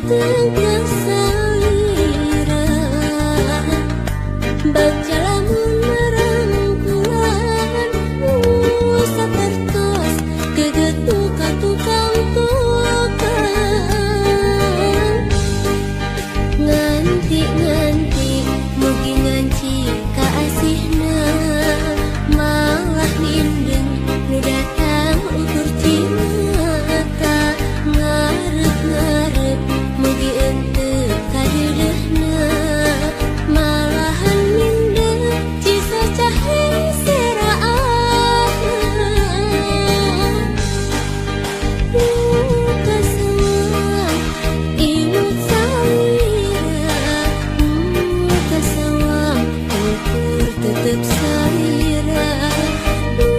manteng ka salira Bagja lamun merangkulan sapertos gegetu ka tukang tukang Nganti-nganti mugi nganci ka asihna malah mindeng nu datang ukur cimata ngarep-ngarep mugi henteu kadeudeuhna malahan mindeng cisacah seraatna Nu kasawang imut salira Nu kasawang ukur tetep salira Nu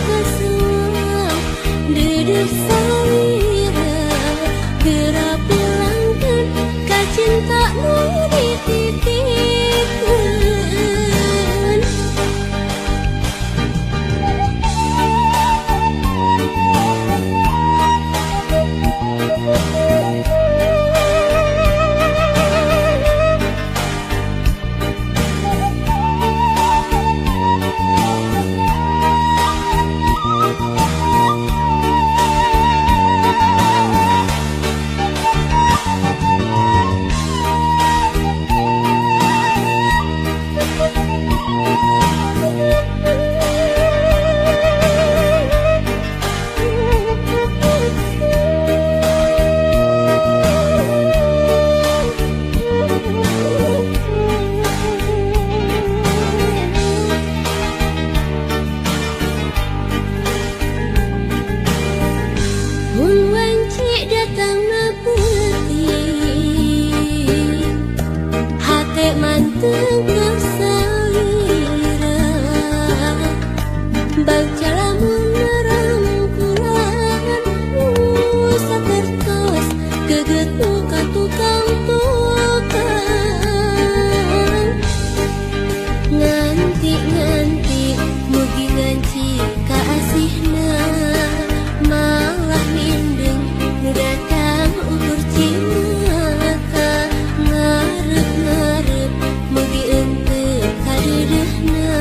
kasawang deudeuh salira Geura pulangkeun ka cinta nu dititipkeun Mun wanci datangna peuting Hate manteng ka salira Bagja lamun merangkulan sapertos gegetu ka tukang tukang Nganti-nganti mugi nganci ka asihna malah mindeng nu datang ukur cimata ngarep-ngarep mugi henteu kadeudeuhna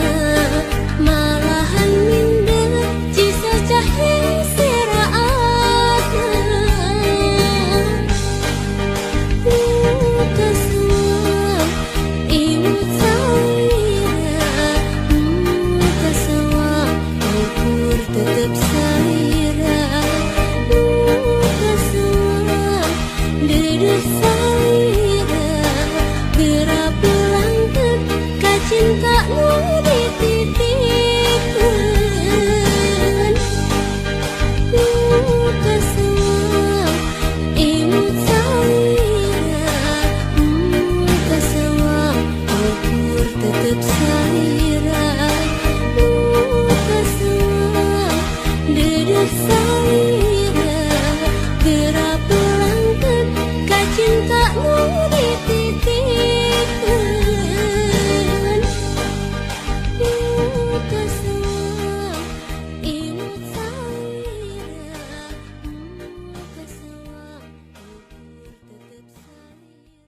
malahan mindeng cisacah seraatna Nu kasawang imut salira Nu kasawang ukur tetep salira Nu kasawang deudeuh salira Geura pulangkeun ka cinta nu dititipkeun Nu kasawang imut salira Nu kasawang ukur tetep salira Nu kasawang deudeuh salira Geura pulangkeun ka cinta nu dititipkeun Nu kasawang imut salira Nu kasawang ukur tetep salira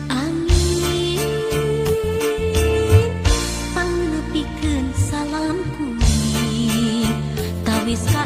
Amin pangnepikeun salam kuring tawis ka